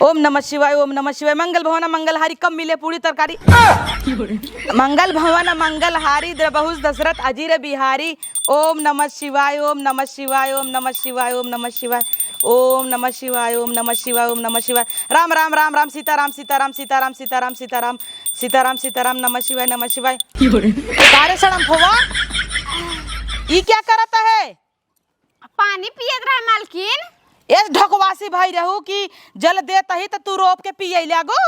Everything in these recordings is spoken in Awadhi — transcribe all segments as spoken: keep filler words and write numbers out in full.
ओम नमः शिवाय, ओम नमः शिवाय। मंगल भवन मंगलहारी, कम मिले पूरी तरकारी। मंगल भवन मंगलहारी, द्रबहुस दशरथ अजीर बिहारी। ओम नमः शिवाय, ओम नमः शिवाय, ओम नमः शिवाय, ओम नमः शिवाय। ओम नमः शिवाय, ओम नमः शिवाय, ओम नमः शिवाय। राम राम राम राम, सीता राम, सीता राम, सीता राम, सीता राम, सीता राम, सीता राम, सीता राम, नमः शिवाय, नमः शिवाय। का रे सड़म्फवा, ई क्या करत है? पानी पियत रहे मालकिन। एस ढकवासी भाई रहू कि जल देत ही त तू रोप के पिए लागू।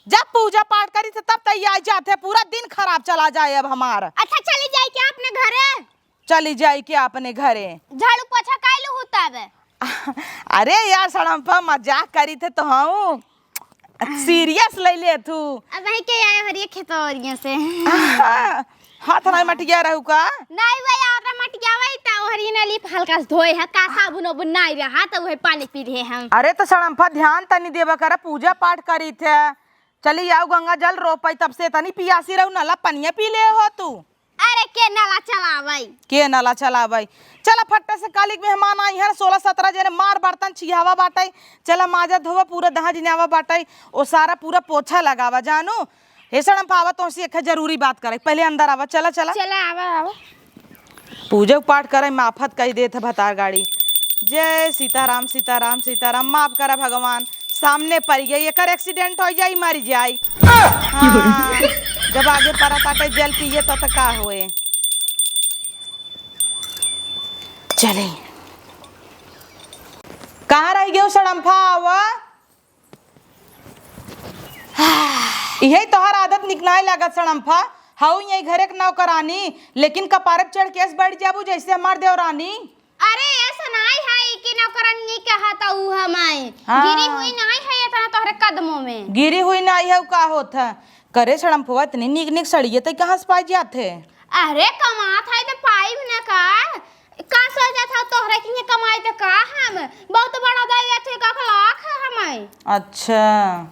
जब पूजा पाठ करी त तब तैयार जात है, पूरा दिन खराब चला जाए अब हमार। अच्छा, चली जाई क्या अपने घरे? चली जाई क्या अपने घरे? झाड़ू पोछा काइलू हूँ तब। अरे यार सड़म्फा, मजाक करी थे तो हूँ। सीरियस ले ले तू। अब वही के आए हरिये खेतवरिया से। हाँ, हाथ ना मटिया रहू का? नहीं भाई, और मटिया वही ता हरिये नली पे हल्का से धोए है, का साबुन उबुन नहीं रहा तो वही पानी पी रहे हम। अरे तो सड़म्फा ध्यान तनी देवा कर, पूजा पाठ करी थे। चली आओ गंगा जल रोपई, तब से तनी पियासी रहू, नला पनिया पी ले हो तू। अरे के नला चलावई? के नला चलावई? चला फट्टे से कालिक मेहमान आई हैं, सोलह सतरह जने मार बर्तन छिहावा बाटई। चला माजा धोवा, पूरा दहा जिनावा बाटई, ओ सारा पूरा पोछा लगावा जानू। हे सड़म्फा, आवा तोहसे एक जरूरी बात करे, पहले अंदर आवा, चला चला। चला आवा आवा। पूजा पाठ करे, माफत कही देत है भतार गाड़ी। जय सीताराम, सीताराम, सीताराम। माफ करा भगवान, सामने पड़ गई, एकर एक्सीडेंट हो जाई, मर जाई। हाँ, जब आगे पड़ा ताटे जल पिए तो, तो का होए। चले, कहाँ रह गयो सड़म्फा? आवा। इहे तोहर आदत निक नाय लागत सड़म्फा। हऊ यही घरे के नौकरानी, लेकिन कपारे पे चढ़ के ऐस बैठ जाबू जैसे हमार देवरानी। अरे, ऐसा नाय है कि नौकरानी कहत ऊ हमाय। हाँ। गिरी हुई नाय है इतना तोहरे कदमों में। गिरी हुई नाय है, ऊ का होत है? करे सड़म्फवा, इतनी नीक नीक सड़िये तई कहाँ से पाई जात है? अरे, कमात है तो पाई न का? का सोचत हौ तोहरे किहे कमाई त का हम? बहुत बड़ा दैया थे, का लाख है हमें। अच्छा।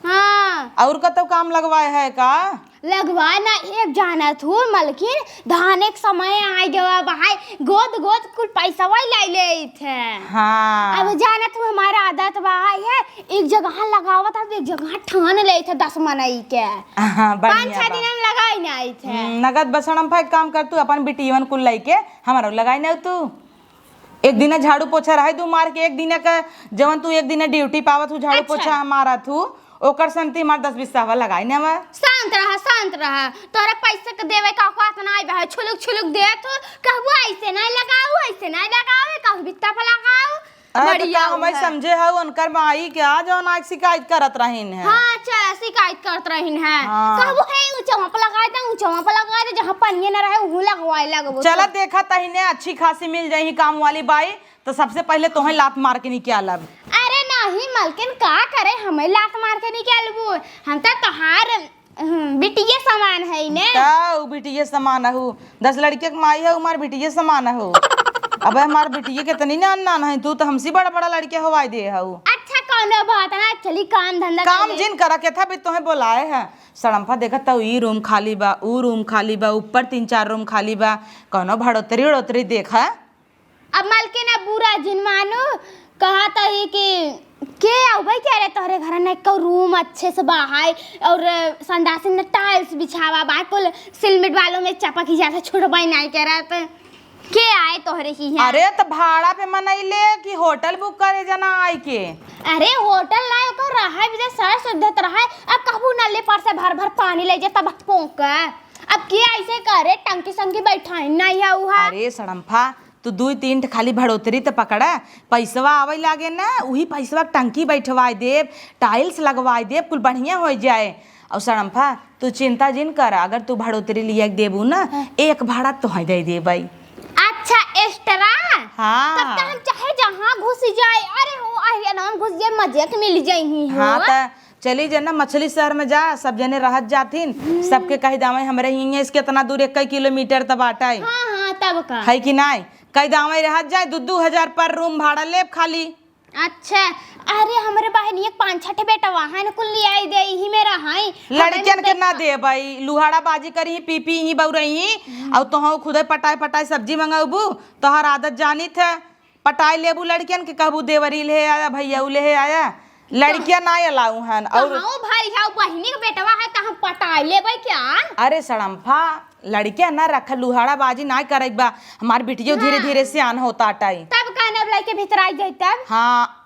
हाँ। और कतौ काम लगवाए है का? लगवाए ना, एक जानत हूँ मलकिन, धाने के समय आइ गवा बहाय, गोद गोद कुल पैसवा लै लेत है। हाँ। अब जानत हूँ हमारा आदत बहाय है, एक जगह लगावत है, एक जगह ठान लेत है दस मनई के। हाँ, बढ़िया पाँच छह बा। दिन हम लगाई ना आई थे। हम्म, नगद बा सड़म्फा, एक काम कर, तू अपन बिटियवन कुल लइके हमरो लगाई ना तू। एक दिना झाड़ू पोछा रहे तू मार के, एक दिना का जवन तू एक दिना ड्यूटी पावत हूँ, झाड़ू अच्छा। पोछा मारत हूँ, ओकर संती मार दस बीस सावा लगाई ना बा। शांत रहा, शांत रहा। तोरा पैसा के देवे का औकात ना आइबा है, छुलुक छुलुक देत हो, कहबू ऐसे ना लगाऊ, ऐसे ना लगाऊ, कहू बित्ता पे लगाऊ। अरे, तो बढ़िया का हमें है। समझे हऊ, उनकर माई क्या जौन आइके शिकायत करत रहिन है? हाँ, अच्छा, शिकायत करत रहिन है। हाँ। कहबो, "हे, ऊंचवा पे लगा दे, ऊंचवा पे लगा दे, जहाँ पनिये न रहे, उहू लगवाए लगबो।" चला, तो देखा तहिने अच्छी खासी मिल जाई काम वाली बाई, तो सबसे पहले तोहे लात मार के निकालब। अरे नहीं, मलकिन का करे, हमें लात मार के निकालबू? हम तो तोहार हम्म, बिटिये समान है ने। का उ बिटिये समान हऊ? दस लड़के के माई हऊ, हमार बिटिये समान हऊ। अबे हमार बिटिये कितनी नान नान है, तू तो हमसे बड़ा बड़ा लड़के हवाई दे हऊ। अच्छा, कौनो बात ना, चली काम धंधा काम कर ले। जिन करा के था, भी तोहे बोलाए है। सड़म्फा देखत हऊ, ई रूम खाली बा, ऊ रूम खाली बा, ऊपर तीन चार रूम खाली बा, कौनो भड़ोतरी उड़ोतरी देखा। अब मलकिन, अब बुरा जिन मानो, कहत ही कि के आउबे के रे तोहरे घर में, एको रूम अच्छे से बहाय और संडासी में टाइल्स बिछावा बा, कुल सिलमिट वालों में चपक ही जाता, छुड़बे नहीं करत। के आए तोहरे ही यहाँ? अरे, तो भाड़ा पे मनई ले कि होटल बुक करे जना आई के? अरे, होटल ना, ओकर रहा भी जे सर सुद्धत रहा है। अब कहबू नली पर से भर भर पानी ले जे तब पोंक। अब के ऐसे करे, टंकी संकी बैठाई नहीं है उहा। अरे सड़म्फा, तू दुई तीन ठे खाली भड़ोतरी त पकड़ा, पैसवा आवै लागे ना, उही पैसवा के टंकी बैठवाए देब, टाइल्स लगवाए देब, कुल बढ़िया होइ जाए। और सड़म्फा, तू चिंता जिन कर, अगर तू भड़ोतरी लिया के देबू ना, हाँ। एक भाड़ा तोहे दे देबै। अच्छा, एक्स्ट्रा? हाँ। तब त हम चाहे जहाँ घुस जाए, अरे हो, अरे नाम घुस जाए, मजे के मिल जाई हो। हाँ, त चली जे ना मछली शहर में जा, सब जने रहत जाथिन, हम्म। सबके कहि दावे हमरे हियाँ से केतना दूर, एक किलोमीटर त बाटै। हाँ, हाँ, तब का। है कि नाय? कहि दावे रहत जाए, दू दू हजार पर रूम भाड़ा लेब खाली। अच्छा, अरे हमरे बहिनी एक पाँच छठ बेटा वहाँ न कुल लियाई दे, इही में रहई। लड़कियन के ना देबै, लुहाड़ा बाजी करी, पी पी ही बउरई, हम्म। और तोहू खुदे पटाए पटाए सब्जी मंगउबू, तोहर आदत जानित है। पटाई लेबू लड़कियन के, कहबू देवरी ले आया, भैया ले आया, लड़किया ना अलाउ हन। और कहाँ भरी है, बहिनी के बेटवा है, त हम पटाई लेबै क्या? अरे सड़म्फा, लड़किया ना रख, लुहाड़ा बाजी ना करैबा। हमार बिटियो धीरे ना। धीरे सियान होता टाई। तब कहने अब लइके भितराई जाई तब? हाँ।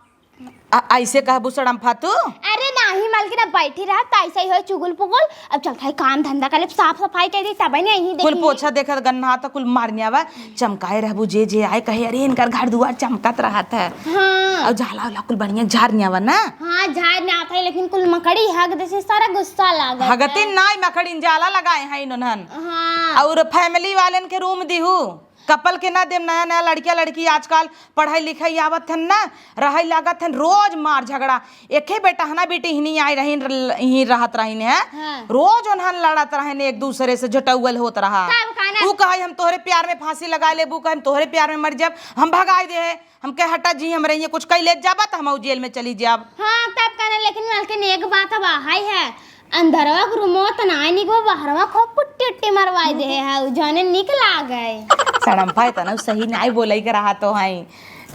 अ-, ऐसे कहबू सड़म्फा तू? अरे नाही मलकिन, अब बैठी रह, त ऐसे ही हो चुगुल पुगुल। अब चलत है काम धंधा कर ले, साफ सफाई कर दी, तब नहीं यहीं कुल देखी। पोछा देखत गन्ना त कुल मारनियावा, चमकाए रहबू, जे जे आए कहे, "अरे इनकर घर दुआर चमकत रहत है।" हाँ। और झाला उला कुल बढ़िया झारनियावा ना। हाँ, झारनियावा था, लेकिन कुल मकड़ी हग देसी, सारा गुस्सा लागत है। हगतिन नाई मकड़िन, जाला लगाए हैं इन्होंने। हाँ। और family वालन के room दिहू। कपल के ना देम, नया नया लड़किया लड़की आजकल पढ़ाई लिखाई आवत हन ना, रहै लागत हन रोज मार झगड़ा। एके बेटा हना बेटी हिनी आई रहीन, यहीं रहत रहीन है। हाँ। रोज उन्हन लड़त रहेन एक दूसरे से, झटौवल होत रहा। तब का ना? ऊ कहे हम तोहरे प्यार में फांसी लगा लेबू, कहे हम तोहरे प्यार में मर जाब, हम भगाई दे है। हम कहे हटा जी, हम रहिए कुछ कई ले जाबा त हम जेल में चली जाब। हाँ, तब का ना, लेकिन मलकिन एक बात अब हाय है, अंदरवा के रूमवा त नाय निक बा, बहरवा खूब पुट्टी उट्टी मरवाई दे है, उ जौने निक लागे। सड़म्फा इतना सही नाय बोलै के रहा तो है,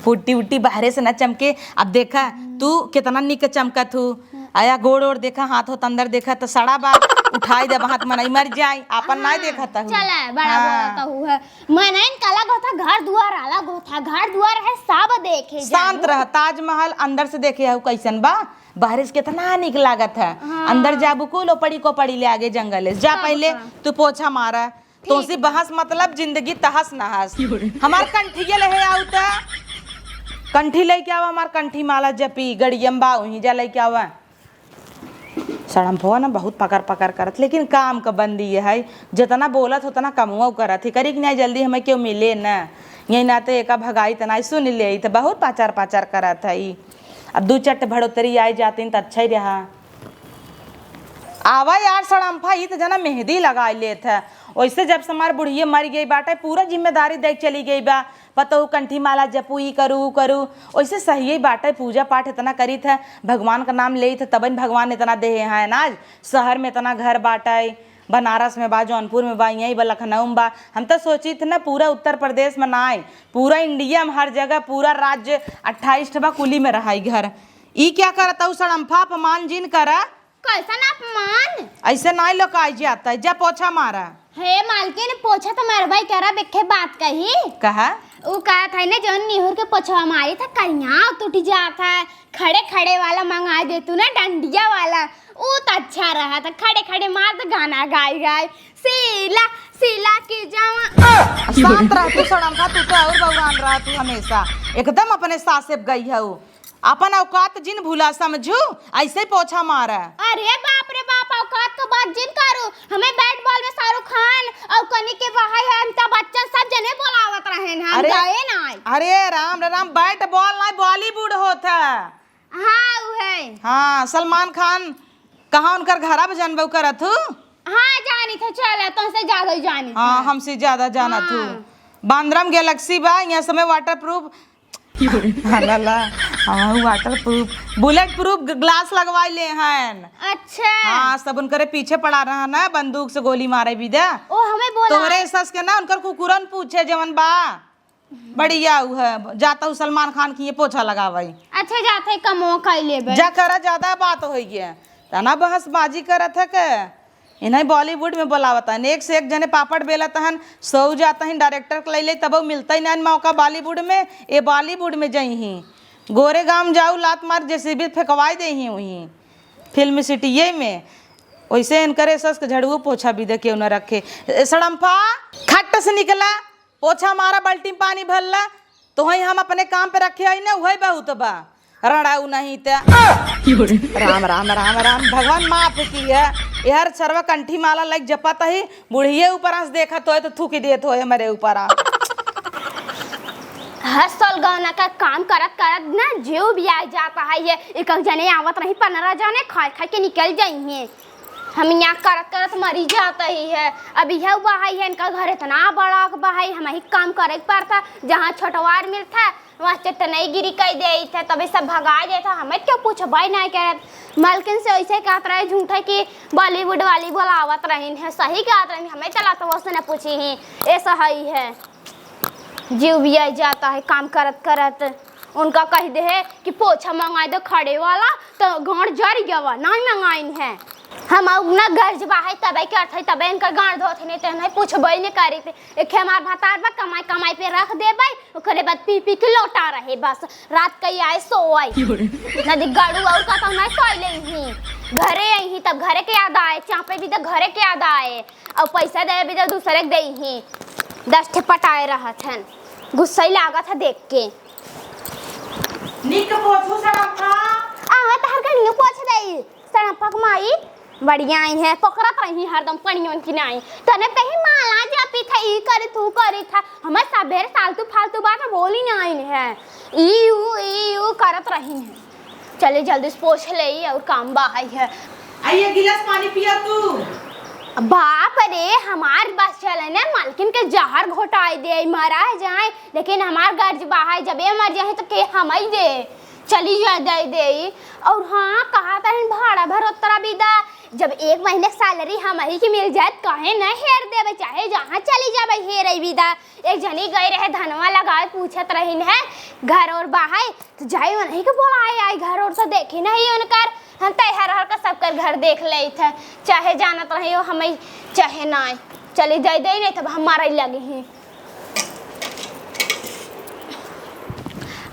पुट्टी उट्टी बाहरे से ना चमके। अब देखा तू कितना निक चमकत हू, आया गोड़ ओड़ देखा, हाथ होत अंदर देखा त सड़ा बा, उठाई दे हाथ मनई मर जाई, आपन नाय हाँ, देखत हू। चला, बड़ा हाँ। बोलत हू है। मनइन का अलग होता, घर दुआर अलग होता, घर दुआर है सब देखे शांत जानू। रह, ताजमहल अंदर से देखे हऊ कैसन बा, बाहरे से कितना निक लागत है। हाँ। अंदर जाबू कुल ओपड़ी कोपड़ी ले आगे जंगल है। जा तब पहले का? तू पोछा मारा। ठीक तोसी बा। बहस मतलब जिंदगी तहस नहस। हमार कंठिया ले आऊ त कंठी लेके आवा, हमार कंठी माला जपी गड़ियम बा, वहीं जा लेके आवा। सड़म्फवा ना बहुत पकर पकर करत, लेकिन काम क बंदी है, जितना बोलत उतना कमवा करत है। करी कि नाई, जल्दी हमें केहू मिले ना, यही नाते एका भगाई त नाई, सुन ले त बहुत पाचर पाचर करत है। अब दू चट भड़ोतरी आई जातीन त अच्छा ही रहा। आवा यार सड़म्फा, ई त जना मेहंदी लगाई लेत है। वैसे जब से हमार बुढ़िये मर गई बाटे, पूरा जिम्मेदारी दे के चली गई बा। पतोहू कंठी माला जपू, ई करू, ऊ करू। ओइसे सहिये बाटे, पूजा पाठ इतना करीत है, भगवान का नाम लेत है, तबन भगवान इतना देहे हैं अनाज। शहर में इतना घर बाटे, बनारस में बा, जौनपुर में बा, यहीं बा, लखनऊ में बा। हम तो सोचित है ना, पूरा उत्तर प्रदेश में ना आए, पूरा इंडिया में हर जगह, पूरा राज्य अट्ठाईस ठे बा, कुली में रहाई घर। ई क्या करत हऊ सड़म्फा, अपमान जिन करा। कैसन अपमान? ऐसे नाई लोग आई जाता है, जा पोछा मारा। हे मालकिन, पोछा तो मारबई करब, एक्खे बात कही। कहा? ऊ कहत है ना, जौन निहुर के पोछवा मारी था, करिया टूट जात है, खड़े खड़े वाला मंगा दे तू ना, डंडिया वाला, ऊ तो अच्छा रहा था, खड़े खड़े मार तो गाना गाई गाई, शीला, शीला की जवान। शांत रह तू सड़म्फा, तू तो और बौरान रहा तू हमेशा, एकदम अपने सास से गई है ऊ। अपन औकात जिन भूला समझू, ऐसे पोछा मारा। अरे बाप रे बाप, औकात क बात जिन करू। हमें bat ball में शाहरुख खान और कनी के बहाई है अमिताभ बच्चन, सब जने बोलावत रहे हैं, हम अरे, गए ना। अरे राम रे राम, bat ball ना, Bollywood होत है। हाँ, उ है। हाँ, सलमान खान, कहाँ उनकर घर अब जनबू करत हूँ? हाँ, जानी थे, चल, तुमसे ज्यादा ही जानी हाँ, थे। हमसे ज्यादा जानत हूँ। हाँ। बांद्रा में Galaxy बा, यहाँ समय waterproof ला, ला, हाँ, waterproof, bulletproof ग-, glass लगवाई ले हन। अच्छा। हाँ, सब उनकरे पीछे पड़ा रहा ना, बंदूक से गोली मारे भी दे। ओ, हमें बोला। तोहरे सस के ना, उनकर कुकुरन पूछे जवन बा। बढ़िया उ है, जाता हूँ सलमान खान की ये पोछा लगावाई। अच्छा, जाते कमो खाई लेबे। जा करा, ज्यादा बात होई गया। तना बहसबाजी करत है के? इन्हें Bollywood में बोलावत हन, एक से एक जने पापड़ बेलत हन, सौ जात हन, director के ले ले, तब मिलता ही ना मौका Bollywood में, ए Bollywood में जई ही। गोरेगांव जाऊ, लात मार JCB फेंकवाई दे ही वहीं film city ये में। वैसे इनकरे सस के झड़ुओ पोछा भी दे केहू न रखे। ए सड़म्फा, खट से निकला, पोछा मारा, बाल्टी में पानी भरला, तोहई हम अपने काम पे रखे हई ना, उहई बहुत बा। रड़ाऊ नहीं ते। राम, राम, राम, राम, भगवान माफ किहे। यार, सरवा कंठी माला लाइक जपत ही, बुढ़िये ऊपर आंस देखत होए तो थूकी देत होए हमरे ऊपर आ। हर साल गौना का काम करत करत ना जीव भी आ जाता है। ये एक जने आवत नहीं, पन्द्रह जने खाए खाए के निकल जाई हैं। हम यहाँ करत करत मरी जात ही है। अब यह बहाई है, इनका घर इतना बड़ा बहाई, हम ही काम करे के पड़ता, जहाँ छोटवार मिलता वहाँ चटनई गिरी कई देत है, तभी सब भगा जात है। हमें क्यों पूछबे नहीं करत। मालकिन से ऐसे कहत रहे झूठे कि Bollywood वाली बोलावत रहीन है, सही कहत रहीन, हमें चला तो उसने पूछी ही, ऐसा ही है। जीव भी आ जाता है काम करत करत। उनका कहि देहे कि पोछा मंगाइ दे खड़े वाला, त गाँड़ जरि गवा, नाहीं मंगाइन है। हम अपना गर्ज बाहै तबै करत है, तबै इनकर गाँड़ धोत है, नहीं त नहीं पूछबै नहीं करित। एक हमार भतार बा, कमाई कमाई पे रख देबै, ओकरे बाद पी पी के लोटा रहे बस। रात कई आए सोवै। नदी गड़ू और का तो नहीं सोई ले ही। घरे आई ही तब घरे के याद आए, चापे भी तो घरे के याद आए। और पैसा दे भी तो दूसरे के दे ही। दस ठे पटाए रहत हन। गुस्सा ही लागत है देख के। निक पोछू सड़क था। आवा तहर कनियो पोछ दई। सड़क पक माई। बढ़िया आई है, पकड़त रही हरदम पनियों की नाई। तने कहीं माला जाती था, ई करी तू करी था। हमें सबेर फालतू फालतू बात बोली नाई है। ई यू, ई यू करत रही है। चले जल्दी से पोछ ले और काम बाहर है। आ ये गिलास पानी पिया तू। बाप रे, हमार बस चले ना, मालकिन के जहर घोटाई दे, मरा जाए, लेकिन हमार गर्ज बाहर जब ये मर जाए तो के हम ही दे। चली जा दे दे। और हाँ, कहा तहन भाड़ा भरोतरा बिदा, जब एक महीने के सैलरी हम ही के मिल जाए, काहे न हेर देवे, चाहे जहाँ चली जावे हेरे बिदा। एक जनी गई रहे धनवा लगावे, पूछत रहिन है घर और बाहर, तो जाई उन्हीं के बोलाए आई घर और से देखी नहीं उनकर। हम तैयार हर का सबकर घर देख लेत है, चाहे जानत रही हो हमें, चाहे ना। चली जाई दे, नहीं तब हम मारे लगे ही।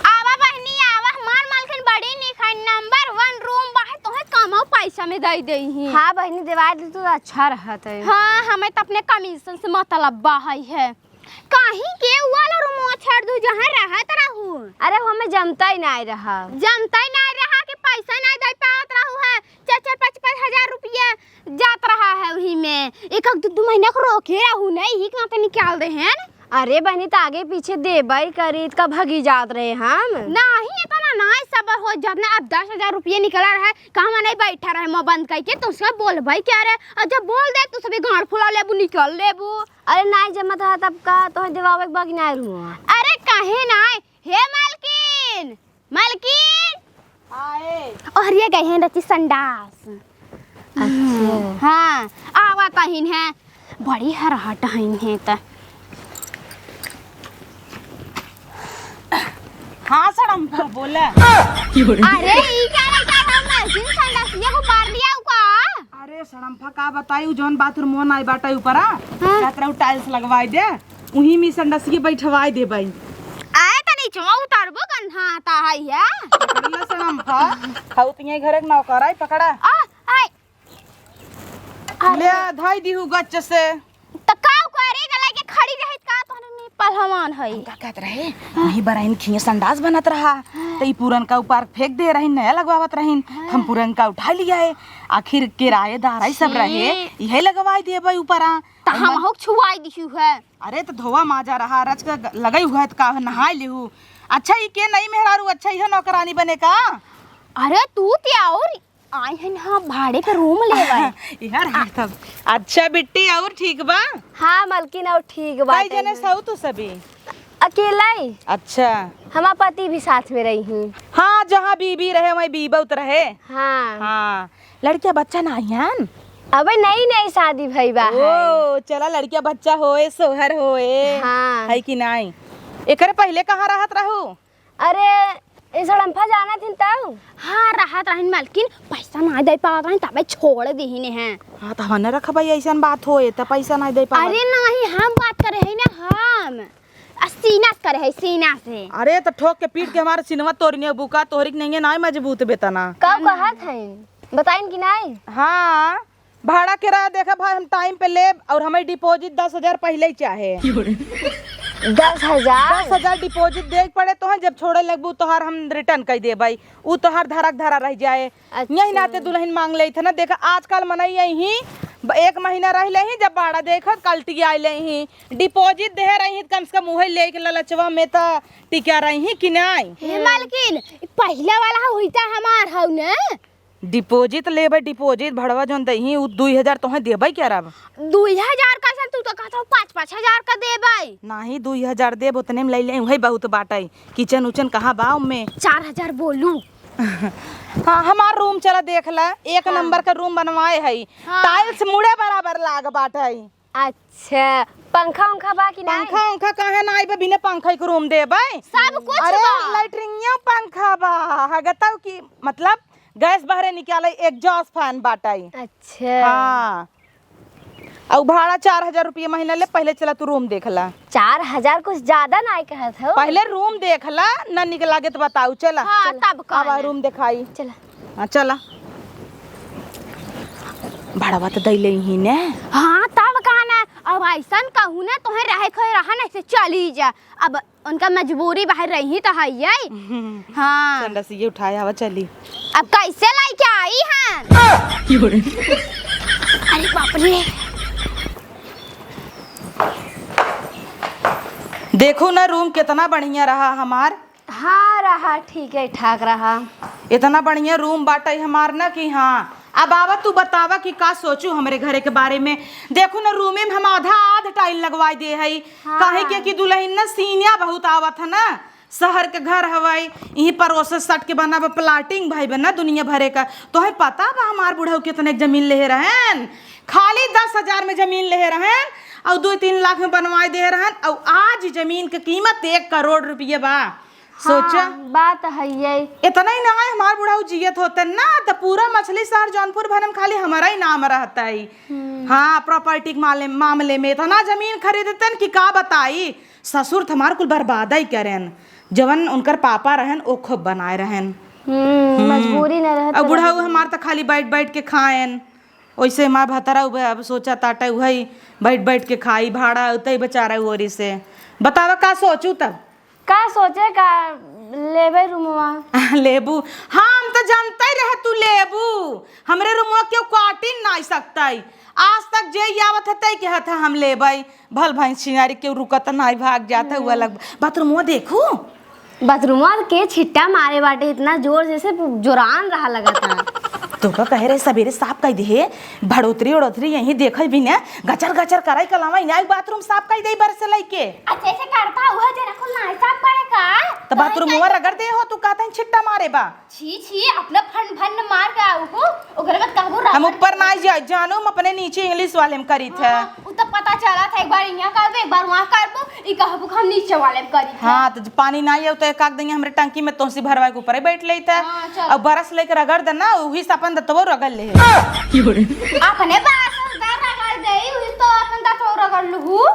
आवा बहनी, आवा, हमार मालकिन बड़ी निक है, नंबर वन रूम बा, तोहे कमो पैसा में दे देई ही। हाँ बहनी, देवा दे तो अच्छा रहत है। हाँ, हमें तो अपने कमीशन से मतलब बा है, है। कहीं के उ वाला रूमवा छोड़ दू, जहाँ रहत रहू। अरे, वो हमें जमता ही नहीं रहा। जमता ही नहीं रहा कि पैसा नहीं दे पावत रहू है। चार चार पाँच पाँच हजार रुपया जात रहा है वही में। एक एक दो दो महीना को रोके रहू नहीं, ही कहाँ पे निकाल दे हैं। अरे बहनी, त आगे पीछे देबई करी, त का भगी जात रहे हम? नहीं, इतना नहीं सबर हो जात ना। अब दस हजार रुपया निकला रहे, कहवा नहीं बैठा रहे मुँह बंद करके, तो उसका बोलबई क्या रे? और जब बोल दे तो सभी गाँड़ फुला लेबू, निकल लेबू। अरे नाहीं जमत रहा तब का, तोहे देवावे के बा कि नाहीं रुआ? अरे काहे नाहीं? हे मालकिन, मालकिन! आए। अरे गए हैं रची संडास। अच्छा। हाँ, आवा तहिन है। बड़ी हरहट हइन है त। हाँ सड़म्फा, बोला। अरे, ई का रे, का हम मशीन संडासिया को मार लिया उ का? अरे सड़म्फा, का बताई, उ जौन बाथरूम मोन आई बाटा ऊपरा, हाँ। कहत रहू टाइल्स लगवाई दे, उही में संडासिया बैठवाई देबई। आए त नीचवा उतारबो, गन्हा आता है या? पकड़ ला सड़म्फा, खाऊ तिये घर के नौकर आई, पकड़ा। आ, आई। अरे। ले, धाई दिहू गच्च से। त का करे गलाई के खड़ी रहित का, तोहरे में पहलवान है। हम का कहत रहे, वही बराइन खिए संडास बनत रहा, हाँ। त ई पुरनका ऊपर फेंक दे रही, नया लगवावत रही, हाँ। हम पुरनका उठा लिया है, आखिर किराएदार आई सब छी। रहे, इहे लगवाई देबे ऊपर आ। त हम हम हो छुआई दिहू है। अरे त धोवा माजा रहा, रच के ग-, लगई हुआ है त का नहाई लिहू। अच्छा, ई के नई मेहरारू, अच्छा, इहे नौकरानी बने का? अरे तू ते और आए हैं ना भाड़े पे रूम लेवे। यार, हाँ, तब। अच्छा बिट्टी, और ठीक बा? हाँ मलकिन, और ठीक बा। कई जने सऊ तू सभी? अकेला ही। अच्छा। हमार पति भी साथ में रही हैं। हाँ, जहाँ बीबी रहे, वहीं बीबौत रहे। हाँ। हाँ। लड़किया बच्चा ना आइहन? अबे नई नई शादी भई बा है। ओ, चला लड़किया बच्चा होए, सोहर होए। हाँ। है कि नाई? एकरे पहिले कहाँ रहत रहू? अरे, ई सड़म्फा जानत हिन तऊ? हाँ, रहत रहिन मालकिन, पैसा ना दे पावत रहिन, तबे छोड़ दिहिन हैं। हाँ, त हने रखबई, अइसन बात होए, त पैसा ना दे पावत। अरे नहीं, हम बात करे है ना, हम। आ, सीना से करे है, सीना से। अरे, त ठोक के पीट के हमार सिनवा तोड़ने बुका, तोहरी के नहीं है, नाई मजबूत बेतना। का कहत हैं? बताइन कि नाई? हाँ। भाड़ा किराया देखा भाई, हम टाइम पे लेब और हमें डिपॉजिट दस हजार पहिले ही चाहे। दस हजार? दस हजार डिपॉजिट दे के पड़े तोहर, जब छोड़े लगबू तोहार हम रिटर्न कर देबई, उ तोहार धरा के धरा रह जाए। अच्छा। यही नाते दुल्हन मांग लेत है ना। देखा आजकल मनई यही ब-, एक महीना रह ले ही, जब भाड़ा देखत कल्टी आए ले ही, डिपॉजिट दे रही कम से कम उहे लेके ललचवा में त टिका रही कि नाई? हे मालकिन, पहिला वाला हुई त हमार हऊ ना। डिपॉजिट लेबे, डिपॉजिट भड़वा जौन दही, उ दुई हजार तोहे देबे क्या रब? दुई हजार का सन, तू तो कहत हो पाँच, पाँच हजार का देबे। नाही, दुई हजार देब, उतने में ले ले, वही बहुत बाटे। किचन उचन कहाँ बा ओमे? चार हजार बोलू। हाँ, हमार रूम चला देख ला, एक हाँ। नंबर का रूम बनवाए है। हाँ। टाइल्स मुड़े बराबर लाग बाटे। अच्छा, पंखा उंखा बा कि नाई? पंखा उंखा काहे नाई बा? बिना पंखा के रूम देबै? सब कुछ अरे, बा। लैट्रिनिया पंखा बा, हगतौ की, मतलब, गैस बहरे निकाले, एग्जॉस्ट फैन बाटै। अच्छा। हाँ। अउ भाड़ा चार हजार रुपया महीना ले, पहिले चला तू रूम देख ला। चार हजार कुछ ज्यादा नाई कहत हो? पहिले रूम देख ला, ना निक लागे तो बताऊ, चला। हाँ, चला। तब का अब ना। रूम देखाई। चला। हाँ, चला। भाड़वा तो दै लेइहीं ने। हाँ, तब का ना। अब अइसन कहूँ ना, तोहे रहे खोए रहा, नहीं से चली जा। अब उनका मजबूरी बाहर रही तो है ये। हाँ। संडसिये उठाए आवा चली। अब कैसे लेके आई हैं? अरे बाप रे। देखो ना रूम कितना बढ़िया रहा हमार। हाँ रहा, ठीक है, ठाक रहा। इतना बढ़िया रूम बाटै हमार ना कि हाँ। अब आवा तू बतावा कि का सोचू हमरे घरे के बारे में। देखो ना रूमे में हम आधा आध टाइल लगवाई दे हई। हाँ। काहे के कि दुलहिन ना सीनिया बहुत आवत है ना, शहर के घर हवै, इहीं परोसे सट के बना बा, प्लाटिंग भई बा ना दुनिया भरे का। तोहे पता बा हमार बुढ़ऊ कितने के जमीन लेहे रहेन? खाली दस हजार में जमीन लेहे रहेन अउ दो तीन लाख में बनवाए दे रहेन अउ आज जमीन के कीमत एक करोड़ रुपये बा। सोचा। हाँ, बात है ये। इतना ही ना है, हमार बुढ़ऊ जियत होते ना तो पूरा मछली शहर जौनपुर भर में खाली हमारा ही नाम रहता है। हम्म। हाँ, प्रॉपर्टी के माले-, मामले में इतना जमीन खरीदतन कि का बताई। ससुर त हमार कुल बर्बाद ही करेन, जवन उनकर पापा रहन, ओ खूब बनाए रहन। हम्म, हम्म। मजबूरी न रहत अब बुढ़ऊ रहन। हमार त खाली बैठ बैठ के खाएन, ओइसे हमार भतरा उबे अब सोचा ताटे उहई बैठ बैठ के खाई, भाड़ा उतई बेचारा ओरी से। बतावा का सोचू तब? का सोचे का, लेबे रूमवा। लेबू? हम त जानते रहे तू लेबू, हमरे रूमवा केहू काटिन नाई सकतई। आज तक जे आवत हतई कहत ह हम लेबई, भल भैंस छिनारी केहू रुकत नाई, भाग जात है, उ अलग। बाथरूमवा देखू। बाथरूमवा के छिट्टा मारे बाटे इतना जोर, जैसे जोरान रहा लगत है। तोका कहे रहे सबेरे साफ कई दिहे, भड़ोतरी ओड़ोतरी यहीं देखे भी ने, गचर गचर कराई कलावा इनाई बाथरूम साफ कई दे बर से लइके। अच्छा, ऐसे करता हुआ जना कुल नाई साफ करे का? त बाथरूमवा रगड़ दे हो, तू कहता है छिट्टा मारे बा। छी, छी, अपना फन फन मार के आऊ हो, ओकरे बाद कहबो हम रगड़ ऊपर दे। नाई जाए, जानू, हम अपने नीचे इंग्लिश वाले में करी थे। हाँ, उ तो पता चला था, एक बार यहाँ करबो, एक बार वहाँ करबो, ई कहबो कि हम नीचे वाले में करी थे। हाँ, तो जब पानी नाई आऊ तो एक आध दिन हमरे टंकी में तोसी भरवा के ऊपर ही बैठ लेते। हाँ, चल। अब बरस लेके रगड़ देना, वही से अपन दतवो रगड़ ले। अपने बरस उधर रगड़ दे, वही तो अपन दतवो रगड़ लूहू।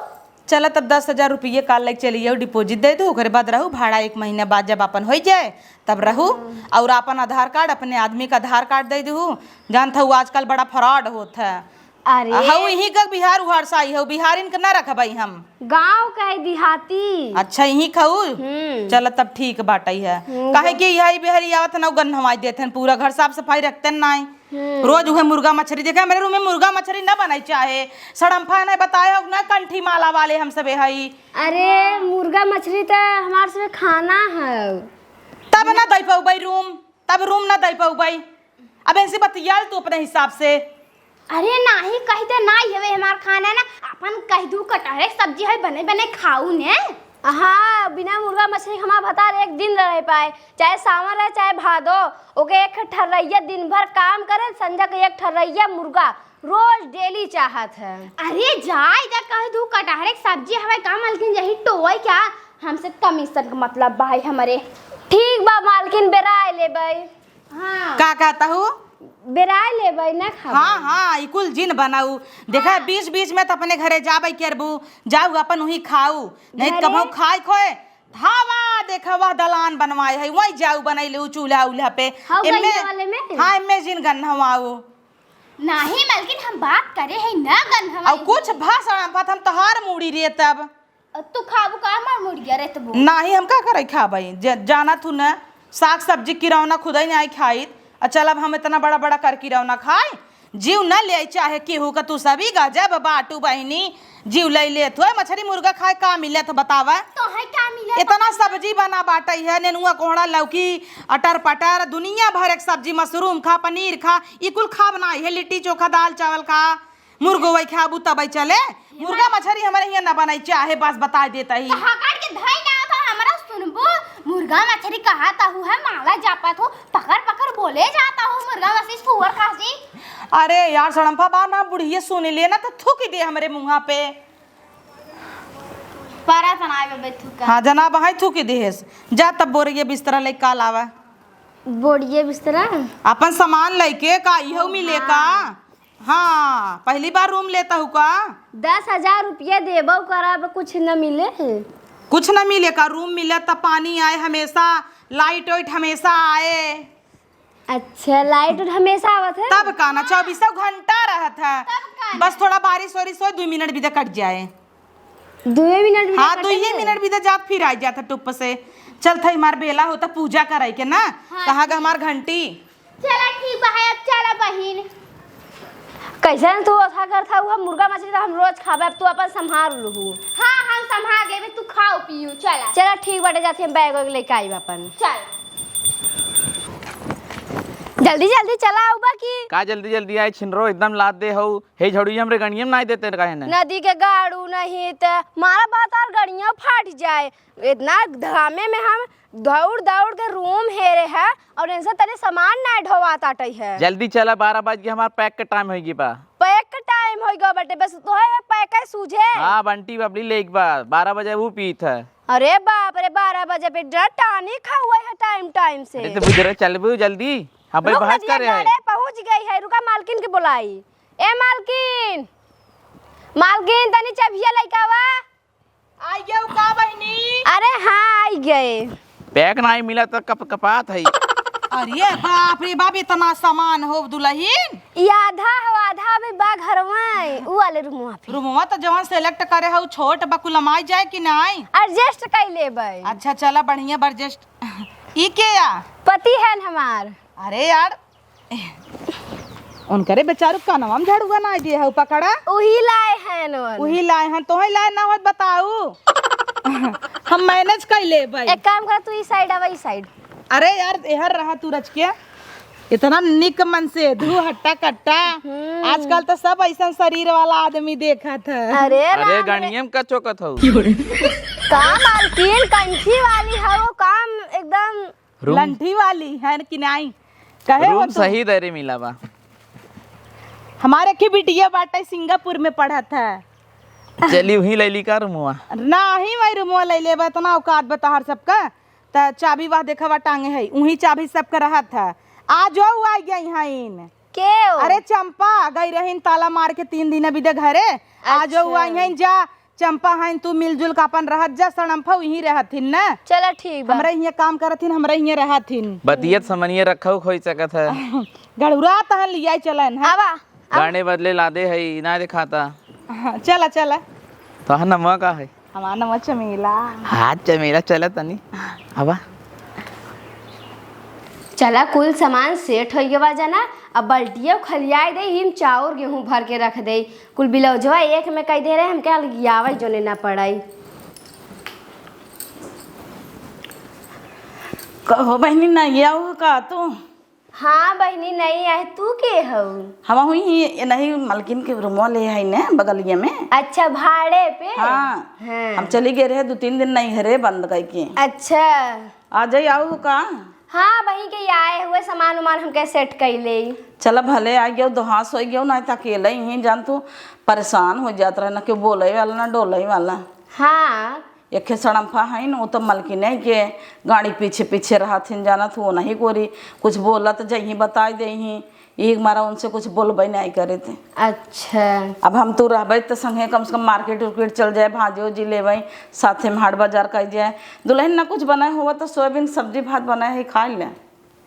चला तब दस हजार रुपये काल लइके चली जाऊ, डिपॉजिट दे दू, ओकरे बाद रहू, भाड़ा एक महीना बाद जब आपन होइ जाए तब रहू। हम्म। और आपन आधार कार्ड, अपने आदमी का आधार कार्ड दे दू। जानत हऊ आजकल बड़ा फ्रॉड होत है। अरे। हऊ इहीं का बिहार उहार से आई हऊ, बिहारिन के ना रखबई हम। गाँव का है, देहाती। अच्छा, इहीं खाऊ? हम्म। चला तब ठीक बाटई है। हम्म। काहे कि यही बिहारी आवत है ना, गन्हवाई देत हैं, पूरा घर साफ सफाई रखते नाई। हम्म। रोज उहे मुर्गा मछरी देखे, हमरे रूम में मुर्गा मछरी ना बनाई चाहे। सड़म्फा ने बताए हो ना, कंठी माला वाले हम सबे हई। अरे, मुर्गा मछरी त हमार सबे खाना है। तब ना दई पउबई रूम, तब रूम ना दई पउबई। अब ऐसे बतियाल तू अपने हिसाब से। अरे नाही, कह दे नाही हवे हमार खाना ना, अपन कह दू कटहरे सब्जी है, बने बने खाऊ ने। हाँ, बिना मुर्गा मछरी हमार भतार एक दिन रह पाए, चाहे सावन रहे चाहे भादो। ओके एक ठर्रैया दिन भर काम करे, संझा के एक ठर्रैया मुर्गा रोज डेली चाहत है। अरे जाए जा, कह दू कटहरे के सब्जी हवे का मलकिन, यही टोए क्या? हमसे कमीशन का मतलब बा है हमरे। ठीक बा मालकिन, बेराए लेबई। हाँ। का कहता हूँ? बेराए लेबई, ना खाबई। हाँ, हाँ, ई कुल जिन बनाऊ। देखा, हाँ। बीच बीच में त अपने घरे जाबई करबू, जाऊ अपन उही खाऊ, नहीं घरे? कबहू खाए खोए, धावा देखा वह दलान बनवाए है, वही जाऊ बनाई लेऊ चूल्हा उल्हा पे। हाँ, एम्मे, गैया वाले में? हाँ, एम्मे जिन गन्हवाऊ। नाही मलकिन, हम बात करे है ना गन्हवाई। और कुछ भाषण बात हम तोहार मूड़ी रे तब। तू खाबू का हमार मुर्गिया रे तबू? नाही, हम का करे खाबई? ज-, जाना थू न, साग सब्जी किरौना खुदई नाई खाइत। आ चल, अब हम इतना बड़ा बड़ा कर किरौना खाए? जीव न ले चाहे केहू का, तू सभी गजब बाटू बहिनी। जीव ले लेत हो, मछरी मुर्गा खाए का मिलत बतावा? तो है का मिलत? इतना सब्जी बना बाटई है, नेनुआ, कोहड़ा, लौकी, अटर पटर, दुनिया भर एक सब्जी, मशरूम खा, पनीर खा, ई कुल खाब नाई है, लिट्टी चोखा, दाल चावल खा। मुर्गो वही खाबू तबई चले। मुर्गा मछरी हमरे हियां न बनाई चाहे, बस बताई देता ही। तो हकड़ के धई ना था हमरा सुनबू। मुर्गा मछरी कहा ता हूँ है, माला जापत हो, पकड़ पकड़ बोले जाता हो मुर्गा मछरी सुअर खासी। अरे यार सड़म्फा बा ना, बुढ़िया सुन ले ना तो थूक दे हमरे मुँहा पे। परा तना आए बे थूका। हाँ, जना बहाई थूकी दिहेस। जा तब बोरिया बिस्तरा लेके काल आवा। बोरिया बिस्तरा? अपन सामान लेके का इहो मिले का? हाँ। हाँ, पहली बार रूम लेता हूँ का? दस हजार रुपया देबो करब, कुछ न मिले। कुछ न मिले का? रूम मिले त पानी आए हमेशा, लाइट वाइट हमेशा आए। अच्छा, लाइट हमेशा आवत है? तब का ना, चउबीसों घंटा रहत है। तब का ना? बस थोड़ा बारिश वारिश होए, दुइ मिनट भी तो कट जाए। दुए मिनट भी हाँ, कटे दुइये में? मिनट भी तो जात फिर आ जात है टुप से। चल थई, हमार बेला होता पूजा कराई के ना। हाँ, कहाँ गा ठीक। हमार घंटी? चला ठीक बा, है, अब चला बहिन। कैसन तू ओसा करत हऊ, मुर्गा मछली तो हम रोज खाबे, अब तू अपन संभाल लूहू। हाँ, हम संभाल लेबे, तू खाओ पियो, चला। चला ठीक बाटे, जाती हम बैग वैग लेके आइब अपन। चल। जल्दी जल्दी चला आउबा की। का जल्दी जल्दी आई छिनरो, एकदम लाद दे हऊ। हे झड़ुई हमरे गणियम नाई देते काहे न? नदी के गाड़ू नहीं त मारा बात और गड़िया फाट जाए। इतना घामे में हम दौड़ दौड़ के रूम हेरे है और इनसे तनी सामान नाई ढोवात आटई है। जल्दी चला, बारह बज के हमार पैक के टाइम होई गी बा। पैक के टाइम होई गो बटे, बस तोहे पैक है सूझे। हाँ, बंटी बबली लेके बा, बारह बजे वो पीत है। अरे बाप रे, बारह बजे पे डर टानी खाउए है टाइम टाइम से। अरे तो बुजरे चलबू जल्दी, हम भाई रुक ना बहस दिया, करे हैं। गाड़े पहुँच गई है, रुका मालकिन के बुलाई। ए मालकिन, मालकिन तनी चबिया लइका आवा। आई गयो का बहिनी? अरे हाँ, आई गए। पैक नाई मिला तो कप कपात है। अरे बाप रे बाप, इतना सामान हो दुलहिन। ई आधा हो, आधा अभी बा घरवा, उ वाले रूमवा पे। रूमवा तो जवन select करे हो छोट बा, कुल लमाई जाए कि नाई? Adjust कई लेबै। अच्छा चला बढ़िया बा adjust। ई के आ? पति है न हमार। अरे यार, उनकरे बेचारू कानवा में झड़ुआ ना दिए हऊ पकड़ा। उही लाए हैं नोन। उही लाए हैं, तोहे लाए ना होत बताऊ। हम manage कर लेबै। एक काम कर, तू ई side आवा, ई side। अरे यार, एहर रहा तू रच के। इतना निक मन से धू हट्टा कट्टा। हम्म। आजकल तो सब ऐसन शरीर वाला आदमी देखत है। अरे अरे राम रे। गणियम का चौकत हऊ। का मालकिन, कंठी वाली हऊ, काम एकदम रूम लंठी वाली है कि नाई? कहे हो रूम तू? सही दरे मिला बा। हमारे की बिटिया बाटे सिंगापुर में पढ़त है। चली वहीं ले ली का रूमवा? नाही, वही रूमवा ले लेबा, इतना औकात बा तहार सबका। त चाबी वह देखा बा टांगे है, वहीं चाबी सबका रहत है। आ जो उ आ गई हईन। के हो? अरे चंपा, गई रहीन ताला मार के तीन दिन अभी दे घरे। आ जो उ अच्छा। आई हईन, जा चंपा हईन, तू मिलजुल के अपन रहत जा, सड़म्फा उहीं रहथिन न। चला ठीक बा। हमरा हियाँ काम करथिन, हमरा हियाँ रहथिन। बतियत समनिए रखऊ खोई सकत है। गड़ुरा तहन लियाई चलन है। आवा, आवा। गाने बदले लादे है, ना देखाता। हाँ, चला, चला। तो है नमवा का है? हमार नमवा चमेला। हाँ, चमेला चला तनी। आवा। चला, कुल सामान set होइ गवा जना। अब बल्टिया खलियाई दे, हिम चाउर गेहूँ भर के रख दे। कुल बिलौजवा एक में कई दे रहे, हमके अलगियावे जोने ना पड़ाई। कहो बहिनी, नहीं आओ का तू? हाँ बहिनी, नहीं आए। तू के हऊ? हम हुई ही, ये नहीं, मलकिन के रूमवा ले है ने बगलिया में। अच्छा, भाड़े पे? हाँ। हाँ। हम चली गए रहे दो तीन दिन नहीं हरे बंद करके। अच्छा। आ जाई, आऊ का? हाँ, वहीं के आए हुए सामान उमान हमके set कई ले। चला भले आ गयो, दोहास हो गयो, ना त अकेले ही जान तू परेशान हो जात रहे, ना केहू बोले वाला, ना डोले वाला। हाँ। एखे सड़म्फा है न, वो तो मलकिने के गाड़ी पीछे पीछे रहत हिन, जानत हो नहीं कोरी, कुछ बोलत जही बताई देही। यही मारा उनसे कुछ बोलबे नहीं करे थे। अच्छा। अब हम तू रहबे त संगे कम से कम market उर्केट चल जाए, भाजी उजी लेबे, साथे में हाट बाजार कर जाए। दुलहिन ना कुछ बनाए हुआ तो सोयाबीन सब्जी भात बनाए है, खा ले।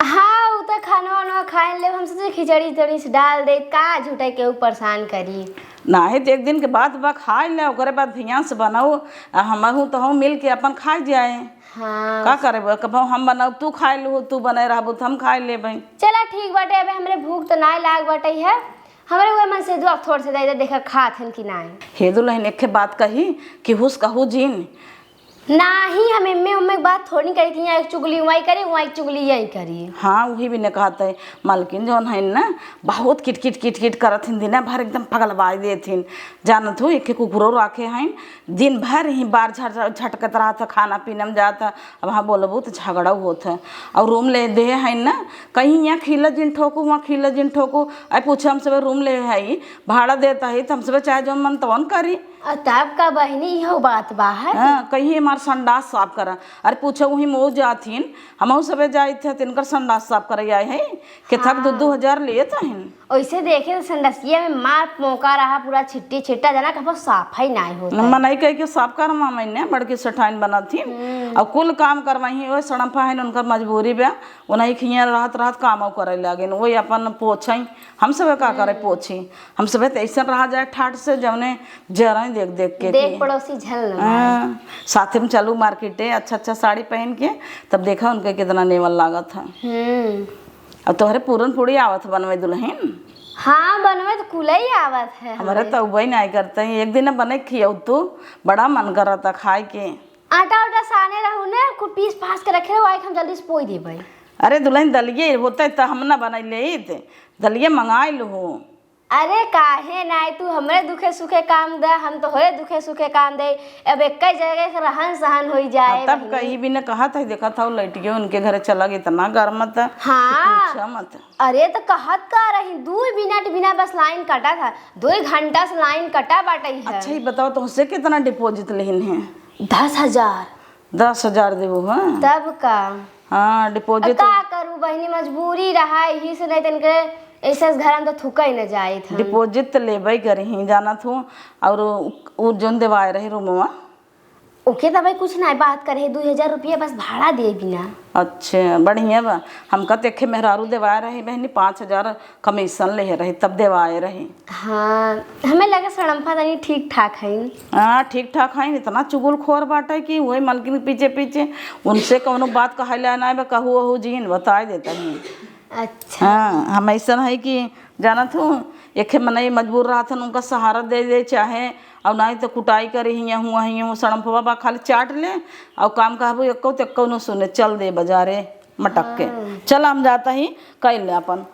हाँ, उ तो खाना वाना खा ले, हम सोचे खिचड़ी उचड़ी से डाल दे, का झूठे के ऊ परेशान करी। नाही तो एक दिन के बात बा, खा ले, ओकरे बाद भियान से बनाओ, आ हमहू तहू मिल के अपन खा जाए। हाँ। का करे बा, कबहू हम बनाओ, तू खा लू, तू बनाए रहबू, तो हम खा लेबे। चला ठीक बाटे, अबे हमरे भूख तो नाय लाग बाटे है, हमरे उहे मन से दुआ थोड़ से दे दे, देखा खात हन कि नाय। हे दुलहिन, एक ठे बात कही कि हुस कहू जिन। नाही, हम एम्मे उम्मे के बात थोड़ी करी कि यहाँ एक चुगली वहीं करी, वहाँ एक चुगली यहीं करी। हाँ, वही भी ने कहत है, मालकिन जौन है ना, बहुत किटकिट किटकिट करत हिन, दिन भर एकदम पगलवाई देत हिन। जानत हो, एक कुकुरो राखे हैं, दिन भर ही बार झट-, झटकत रहत है, खाना पीना में जात है। अब हाँ बोलबू तो झगड़ा होत है। और रूम ले दे है ना, कहीं यहाँ खिला जिन ठोकू, वहाँ खिला जिन ठोकू। अरे पूछे हम सब रूम ले है, भाड़ा देता है, तो हम सब चाहे जौन मन तौन करी। अ, तब का बहिनी, इहो बात बा है। हाँ, कहीं हमार संडास साफ करा। अरे पूछो, वहीं मऊ जाथिन, हमहू सबे जाइत है, तिनकर संडास साफ करे आए हैं, कि थक दो हाँ। दो हजार लेत हन। ओइसे देखे तो संडसिया में मार मौका रहा, पूरा छिट्टी छिट्टा, जना कबो साफ ही नाई होता है। मनई कह के साफ करवा मैंने, बड़की सेठाइन बनत थी। हम्म। और कुल काम करवाई, वो सड़म्फा है, उनकर मजबूरी बा, उन्हीं खिया रहत रहत कामो करे लागिन, वही अपन पोछई। हम सबे का करे हम्म। पोछी, हम सबे तो ऐसा रहा जाए ठाट से, जौने जरा देख देख के देख कि पड़ोसी झल न हाँ, साथे में चलू मार्केटे, अच्छा अच्छा साड़ी पहन के, तब देखा उनके कितना नेवल लागत है। हम्म। अब तोहरे पूरन पूरी आवत बनवे दुल्हन? हाँ, बनवे तो कुलई आवत है हमरे हमरे। तो उबई नाई करते हैं। एक दिन बने खियौ तू, बड़ा मन करता खाए के। आटा उटा साने रहू ने, कुल पीस पास के रखे रहू, आइके हम जल्दी से पोई देबे। अरे दुल्हन, दलिये होते त हम ना बनाई लेइत, दलिये मंगाई लू। अरे काहे नाई, तू हमरे दुखे सुखे काम द, हम तोहरे दुखे सुखे काम दे। अब एक जगह के रहन सहन होई जाए हाँ, तब बहिनी। कहीं भी न कहत है, देखत हौ लइटियो उनके घरे चला गई, इतना गर्म त हाँ। पूछा मत। अरे त कहत का रही, दू मिनट बिना बस लाइन कटा था, दू घंटा से लाइन कटा बाटे है। अच्छा, ये बताओ, तुमसे कितना डिपॉजिट लेहिन है? दस हजार। दस हजार देबू, हाँ? तब का? हाँ, अब डिपॉजिट। का करू बहिनी, मजबूरी रहा, यही से नहीं तनके ऐसे घर में तो थुका ही न जाए था। डिपॉजिट तो लेबे करही, जानत हूँ। और उ, उ जोन देवाए रहे रूमवा? ओके, तब कुछ ना बात करे, दू हजार रुपया बस भाड़ा दे बिना। अच्छा, बढ़िया बा। हमका तो एक मेहरारू देवाए रहे बहनी, पाँच हजार कमीशन ले रही, तब देवाए रही। हाँ, हमें लगे सड़म्फा तनी ठीक ठाक है। हाँ, ठीक ठाक है, इतना चुगलखोर बाटे कि वही मलकिन के पीछे पीछे, उनसे कौनो बात कहला ना बा, कहू ओहू जीन बताए देता ही। अच्छा। हाँ, हम ऐसा है कि जानत हूँ, एक मनई मजबूर रहत हन, उनका सहारा दे दे चाहे, और नहीं तो कुटाई करे हियाँ हुआ हियाँ हुआ सड़म्फवा बा, खाली चाट ले, और काम कहबू एक्को तो एक्को न सुने, चल दे बाजारे मटक के। हाँ। चल हम जाता ही, कैल ले अपन।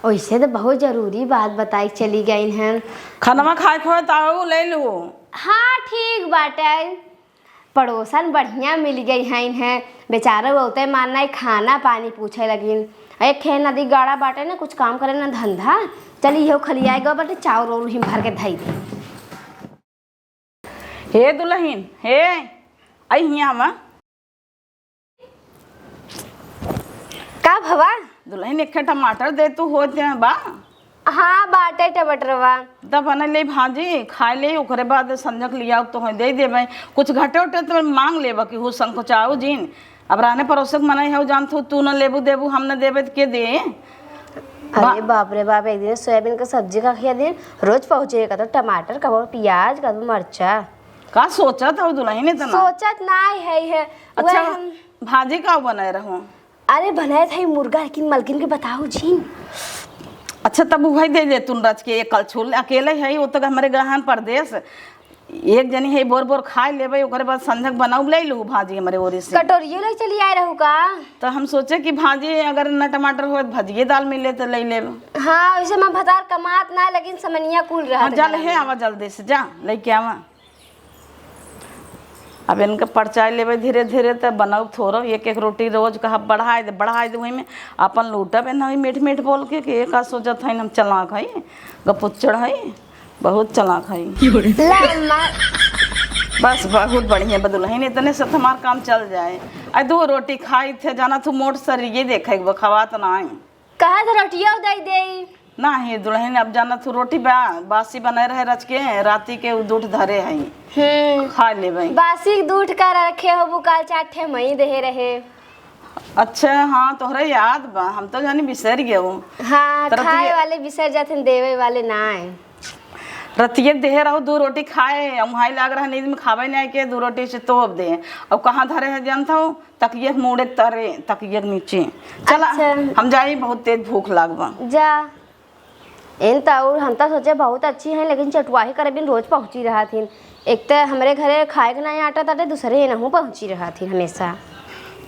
वैसे तो बहुत जरूरी बात बताई चली गई हैं। खानवा खाए के होए त आऊ ले लू। हाँ, ठीक बाटे। पड़ोसन बढ़िया मिल गई हैं इन्हें। बेचारा बहुते मान नाई खाना पानी पूछे लगिन। एक खे नदी गाड़ा बाटे ना, कुछ काम करे ना धंधा। चल इहो खलियाए गो बाटे, चाउर और हिम भर के धई दे। हे दुल्हन, हे, आई हियाँ आवा। का भवा? दुल्हन, एक ठे टमाटर दे तू, होत बा? हाँ, बाटे टमाटरवा। त बना ले भाजी, खाए ले, ओकरे बाद संझक लियाउ तो होय दे देबे। कुछ घटे उटे तो मांग लेबे कि हो संकोचाऊ जिन। अब रहने परोसे के मनई हौ, जानत हौ, तू न लेबू देबू, हम न देबे त के दे? अरे बा- बाप रे बाप, एक दिन सोयाबीन का सब्जी का खिया दिन, रोज पहुँचे का तो टमाटर, कबो प्याज, कबो मरचा। का सोचत हौ दुल्हन इतना? सोचत नाई है, है। अच्छा, वह हम भाजी का बनाए रहो? अरे बनाए थे मुर्गा, लेकिन मलकिन के बताओ जिन। अच्छा, तब उहै दे दे तुन रच के एक कलछुल, अकेले है वो तो हमरे गहन परदेस। एक जनी है बोर बोर खाए लेबे, ओकरे बाद संझक बनाऊ ले लू भाजी हमरे ओरी से। कटोरियो ले चली आए रहू का? तो हम सोचे कि भाजी अगर न टमाटर होए, भजिए दाल मिले तो ले लेब। हाँ, वैसे मैं भतार कमात ना, लेकिन समनिया कुल रहत हाँ, जा ले घर में। आवा जल्दी से, जा लेके आवा। अब इनका परचाई लेबे धीरे धीरे, त बनब थोड़ब, एक एक रोटी रोज कहब बढ़ाए दे, बढ़ाए दे, वही में अपन लूटब, एन वही मीठ मीठ बोल के, कि ये का सोचत है, हम चलाक है, गपुच्चड़ है, बहुत चलाक है। ला अम्मा। बस बहुत बढ़िया बा दुल्हन, इतने से हमार काम चल जाए। आ दो रोटी खाई थे, जाना तू मोट सरिये देखे, वो खवात ना है। कहा तो रोटियो दे दे। नाही दुल्हन, अब जाना तू रोटी बा, बासी बनाए रहे रच के, राती के उ दूठ धरे हई। हम्म। खा लेबे। बासी दूठ का रखे होबू, काल चार ठे मई देहे रहे। अच्छा, हाँ, तोहरे याद बा, हम तो जानी बिसर गयो। हाँ, त रतिये खाए वाले बिसर जाथिन, देवे वाले ना आए। रतिये देहे रहो दू रोटी खाए, हम हाई लाग रहा नींद में, खावे नहीं के, दू रोटी से तोप दे। अब कहाँ धरे है जानता हो? तकिया के मुड़े के तरे, तकिया के नीचे। चला, अच्छा। हम जाई, बहुत तेज भूख लाग बा। जा। इन त और हम त सोचे बहुत अच्छी हैं, लेकिन चटुआही करे बिन रोज पहुँची रहत हिन। एक त हमरे घरे खाए के नाई आटा ताटे, दूसरे इनहू पहुँची रहत हिन हमेशा।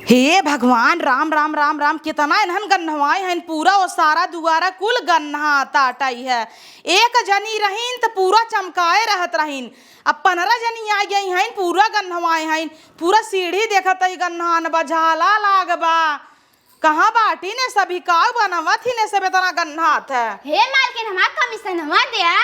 हे भगवान, राम, राम, राम, राम, कितना इन्हन गन्हवाए हैं, पूरा ओसारा दुआरा कुल गन्हा ताटई है। एक जनी रहीन त पूरा चमकाए रहत रहीन, अब पन्द्रह जनी आ गई हैं, पूरा गन्हवाए हैं, पूरा सीढ़ी देखत ही गन्हान बा, झाला लाग बा। कहाँ बाटी ने सभी, का बनावत ही ने सब इतना गन्हात है? हे मालकिन, हमार कमीशनवा दे आ।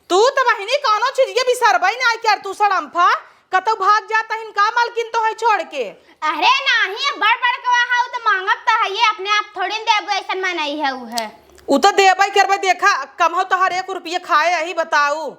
तू त बहिनी कौनो चीज के बिसरबई नाई कर, तू सड़म्फा कतौ भाग जात हिन का मलकिन तोहै छोड़ के? अरे नाही, बड़ बड़ के वहाँ तो मांगब त है, ये अपने आप थोड़ी न देबे, ऐसन मनई है उ है। उ तो देबे करबे, देखा कमहौ तोहर एक रुपये खाए अही, बताऊ।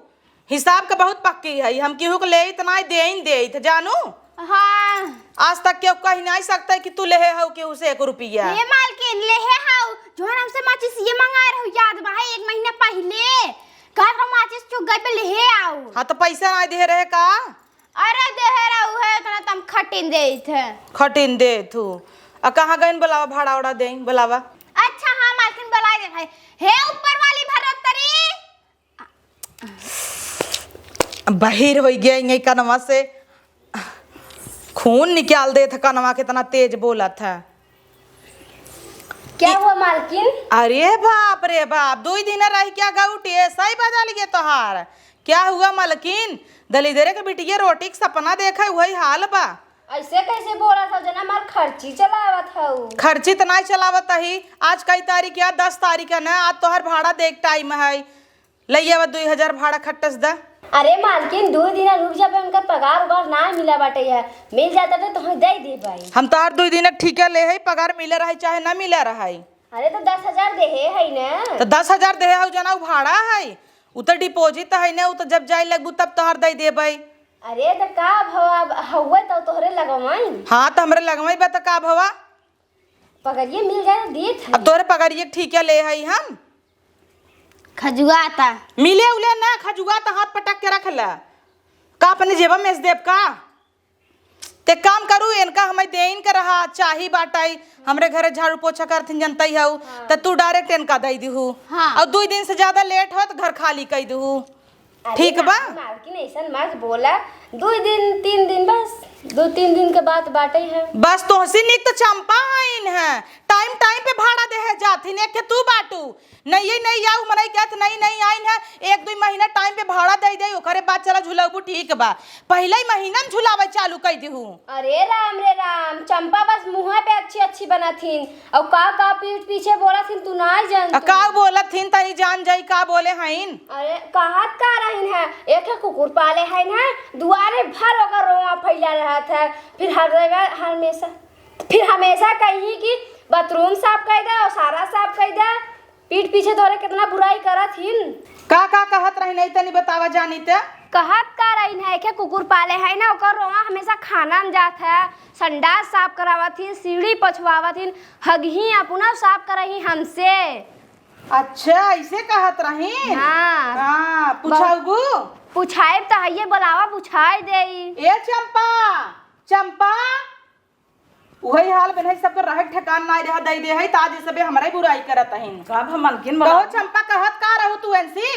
हिसाब के बहुत पक्की है, हम केहू के लेइत नाई, देइन देइत, जानू। हाँ। आज तक केहू कही नाई सकते कि तू लेहे हौ केहू से एक रुपया। ए मालकिन, लेहे हौ, जोन हमसे माचिस ये मंगाए रहू, याद बा है, एक महीना पहिले। कहत रहू माचिस चुग्गई पे लेहे आऊ। हाँ, तो पैसा नाई देहे रहे का? अरे देहे रहू है, इतना तम खटिन देइत है। खटिन देइत हू। आ कहाँ गइन, बुलावा, भाड़ा ओड़ा देइन, बुलावा। अच्छा हाँ मालकिन, बुलाए देत है। हे ऊपर वाली भरोत्तरी, बहिर होइ गया इंगे कनवा से, खून निकाल देत ह कनवा, कितना तेज बोलत ह। क्या हुआ मालकिन? अरे बाप रे बाप, दुई दिन रह क्या गउटी ऐसा ही बदल गए तोहार। क्या हुआ मलकिन? दलिदरे के बिटिया रोटी के सपना देखे, वही हाल बा। ऐसे कैसे बोलत हौ, जना हमार खर्ची चलावत हौ। खर्ची त नाई चलावत ही, आज कई तारीख है? दस तारीख है ना, आज तोहर भाड़ा देख टाइम है। लइया बा दुई हजार भाड़ा खट्टस दा। अरे मालकिन, दुई दिन रुक जाबे, उनका पगार उगार ना मिला बाटे है, मिल जाता तो तुहें दे दे भाई। हम तोहार दुई दिन ठीका ले है, पगार मिले रहे चाहे ना मिले रहे। अरे तो दस हजार देहे है ना। तो दस हजार देहे हौ जना, उ भाड़ा है, उ तो डिपॉजिट है ना, उ तो जब जाए लगबू तब तोहार दे देबे। अरे तो का भवा, अब हउए तो तोहरे लगवाई। हाँ तो हमरे लगवाई बा तो का भवा? पगरिये मिल जाए तो देत है। अब तोहरे पगरिये के ठीका ले है हम। खजुआता। मिले उले ना, खजुआता, हाथ पटक के रख ला। का अपने जेबा में से देब का? ते काम करू, इनका हमें देइन के रहा, चाही बाटाई, हमरे घरे झाड़ू पोछा करथिन जनतई हऊ, हाँ। त तू डायरेक्ट इनका दई दिहू। हाँ। और दुई दिन से ज्यादा लेट हो त घर खाली कई दिहू। अरे ठीक बा? नाही, मालकिन ऐसन मत बोला, दुई दिन, तीन दिन बस, दो तीन दिन के बात बाटे है। बस तोहसी निक त चंपा हईन है, टाइम टाइम पे भाड़ा देहे जाथिन, एक के तू बाटू, नहीं, नहीं आऊ, मनई कहत, नहीं, नहीं आइन है, एक दुई महीना टाइम पे भाड़ा दे दे, ओकरे बाद चला झुलौबू, ठीक बा। पहिले ही महीना में झुलावे चालू कई दिहू। अरे राम रे राम, चंपा बस मुँह पे अच्छी अच्छी बनत हिन, और का का पीठ पीछे बोलत हिन, तू नाई जानत। का बोलत हिन, तनी जान जाई, का बोले हईन? अरे कहत का रहिन है, एक है कुकुर पाले हईन है, दुआरे भर ओकर रोवा फैला रहत है, फिर हर जगह हमेशा, फिर हमेशा कही कि बाथरूम साफ कर दे, ओसारा साफ कर दे, पीठ पीछे तोरे कितना बुराई करत हिन। का, का कहत रहिन है, तनी बतावा जानी त। कहत का रहिन है, एखे कुकुर पाले है ना, ओकर रोवा हमेशा खाना में जात है, संडास साफ करावत हिन, सीढ़ी पोछवावत हिन, हगही अपना साफ करही हमसे। अच्छा, ऐसे कहत रहिन? हाँ। हाँ, पूछाउबू? पूछाइब त हइये, बोलावा, पूछाई देई। ए चंपा, चंपा, उहइ हाल बनइ, सबके रहइ ठेकान नाइ रहा, दइ देहइ, त आज सबे हमरइ बुराई करत अहिन। का भा मलकिन कहो बोला? चंपा, कहत का रहू तू एनसी?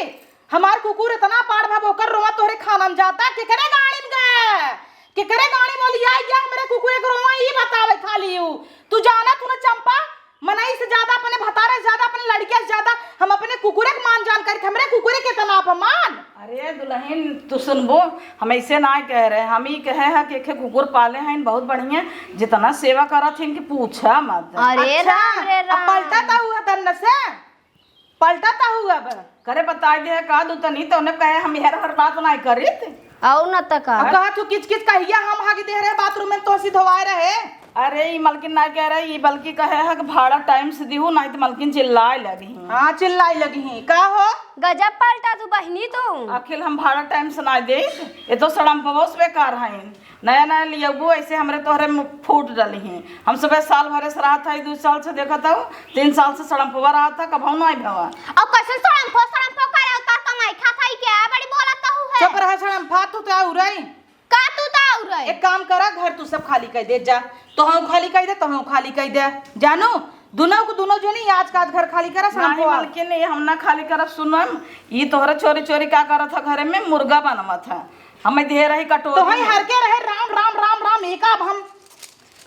हमार कुकुर एतना पाड़ भा ओकर रोवा तोहरे खाना में जाता, केकरे गाड़ी में गए? केकरे गाड़ी में लियाइ गया हमरे कुकुरे के रोवा, ई बतावे खाली उ। तू जानत हू ना चंपा, मनई से ज्यादा, अपने भतारे से ज्यादा, अपने लड़किया से ज्यादा हम अपने कुकुरे के मान जान करित, हमरे कुकुरे के एतना अपमान। अरे दुलहिन, तू सुनबो, हम ऐसे ना कह रहे, हम ई कहे हैं कि एक कुकुर पाले हैं बहुत बढ़िया, जितना सेवा करत हैं कि पूछा मत। अरे अच्छा, राम रे अब राम। पलटा ता हुआ तन्ने से, पलटा ता हुआ अब। करे बताइ दे का दू तनी, तो उन्हें कहे हम हर हर बात ना करित। आउ न त का। अब कहा तू किच किच कहिया हम हागी दे रहे बाथरूम में, तो सी धोवाए रहे। अरे, ई मलकिन ना कह रही, ई बल्कि कहे है कि भाड़ा टाइम से दिहू, नाहीं त मलकिन चिल्लाए लगी। हाँ, चिल्लाए लगी। का हो? गजब पलटा तू बहिनी तू। आखिर हम भाड़ा टाइम से ना दे, ये तो सड़म पवोस बेकार हैं। नया नया लियबू, ऐसे हमरे तोहरे में फूट डली हैं। हम सबे साल भरे से रहत है, दू साल से देखत हूँ, तीन साल से सड़म पवा रहत है, कबहू ना भवा। अब कैसे सड़म पो, सड़म पो करे, उतार कमाई खा खाई के, बड़ी बोलत हूँ है। चुप रहा सड़म पा, तू तो आऊ रही। का तू त आऊ रहे? एक काम करा, घर तू सब खाली कइ दे जा, तोहू खाली कइ दे, तोहू खाली कइ दे। जानू, दुनो को दुनो जनी आज का आज घर खाली करा, शाम नाहीं को आओ। मलकिन, ये हम ना खाली करब, सुनम, ई तोहरा चोरी चोरी का करत ह घरे में, मुर्गा बनवत ह, हमें दे रही कटोरी तोहई में। हर के रहे राम, राम, राम, राम, एका अब हम,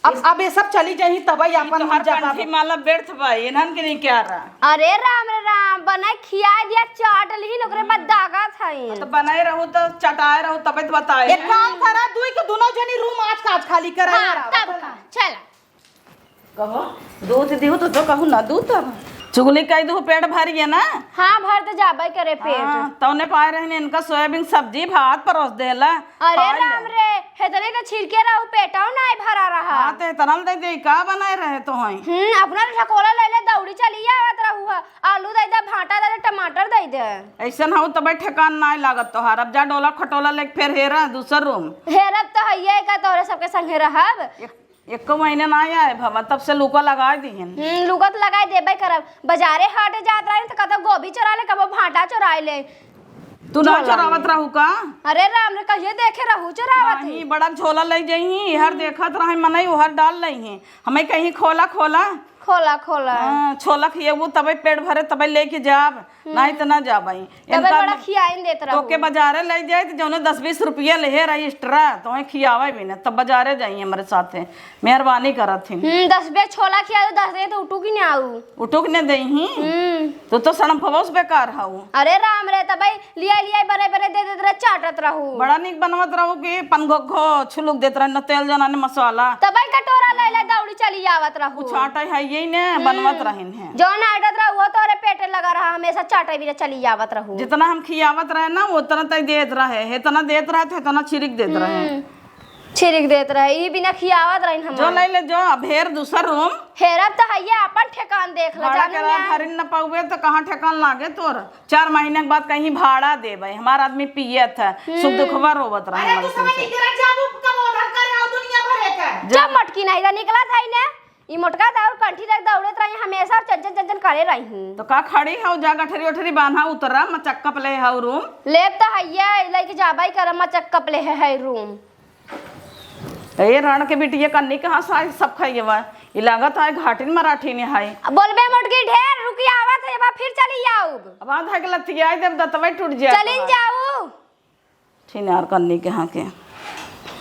अब, अब ये सब चली जाही तबई ई आपन तोहर जगह कंठी पे। माला व्यर्थ बा, इन्हन के नहीं क्या रहा। अरे राम रे राम, बनाए खियाए दिया, चाट लिहिन, ओकरे बाद दागत हईन। तो बनाए रहू तो चटाए रहू, तबे तो बताए। एक काम करा, दुई के दुनो जनी रूम आज का आज खाली करा हाँ, यार, तब बताओ। का? चला। कहो, दूध दिहू तो, तो कहू ना दूध तब। चुगली कइ दू, पेट भरिए ना। हाँ, भर त जाबे करे पेट। हाँ, तौने पाए रहने इनका सोयाबीन सब्जी भात परोस देला। अरे खा ले। राम रे, हेतने त छिड़के रहू, पेटौ नाय भरा रहा। हाँ, त इतना दे दे, का बनाए रहे तो हैं? हम्म, अपना तो ढकोला ले ले, दौड़ी चली आवत रहू है। आलू दे दे, भाटा दे दे, टमाटर दे दे। ऐसन हऊ तबे ठेकान नाय लागत तोहार। अब जा डोला खटोला लेके फेर हेरा दूसर रूम। हेरब त हइये का, तोहरे सबके संगे रहब। एक, एको महीने नाय आए भवा, तब से लुका लगाए दिहन। हम्म, लुका त लगाए देबे करब। बाजारे हाटे जात रहे त कतौ गोभी चोरा ले, कबो भाटा चोराए ले। तू ना झोला चोरावत में। रहू का? अरे राम रे, कहिए देखे रहू चोरावत नहीं, ही। बड़ा झोला ले जइही, हर हम्म। देखत रहे मनई, उहर डाल लइही। हमें कहीं खोला, खोला। खोला, खोला। हाँ, छोला खियेबू तबे पेट भरे, तबे लेके जाब, हम्म। नहीं त ना जाबई। तबे इनका बड़ा न-, खियाइन देत रहू। तोके बाजारे ले जाए त जौने दस बीस रुपया लेहे रही extra, तोहे खियावे भी ना, तब बाजारे जाई हमरे साथे। मेहरबानी करत हिन। हम्म, दस बे छोला खिया दो, दस दे तो उठू कि ना आऊ। उठू कि ना देही? हम्म। तू तो सड़म फवस बेकार हऊ। अरे राम रे, तबे लिया लिया बने बने दे देत रहे, चाटत रहू। बड़ा निक बनवत रहू कि पनघोघो छुलुक देत रहे, न तेल जना न मसाला। तबे कटोरा ले ले दौड़ी चली आवत रहू। कुछ आटा है यही ने हम्म। बनवत रहिन है। जौन आटत रहू वो तोरे पेटे लगा रहा, हमेशा चाटे भी चली आवत रहू। जितना हम खियावत रहे ना, उतना तय देत रहे, इतना देत रहे तो इतना छिरिक देत रहे। हम्म। छिरिक देत रहे, ई बिना खियावत रहिन हम। जो ले ले जो, अब हेर दूसर रूम। हेरब त हइये, अपन ठेकान देख ले, भाड़ा जानू किराया ना। भरिन न पाउबे त कहाँ ठेकान लागे तोर? चार महीने के बाद कहीं भाड़ा देबे, हमार आदमी पियत है, हम्म। सुख दुखवा रोवत रहे अरे, हमर तू समझ से। नहीं, तेरा जाबू कब उधर करे हो दुनिया भरे का? जब मटकी नहीं था, निकला था ही ने। ई मोटका दाऊ कंठी रख दौड़त रही, हमेशा चंचन चंचन करे रही। तो का खड़ी हऊ, जा गठरी उठरी बांधा, उतरा, मचक्का पले हऊ रूम। लेब त हइये, लेके जाबे करब, मचक्का पले है, है रूम। ए रण के बिटिया कन्नी कहाँ से आई सब खाइए बा? ई लागत है घाटिन मराठी ने है। बोलबे मोटकी ढेर, रुकी आवत है, बा फिर चली आऊब। अब आधा के लतियाई देब, दतवे टूट जाए चलिन तोहार। जाऊ। छिनार कन्नी के हाँ के।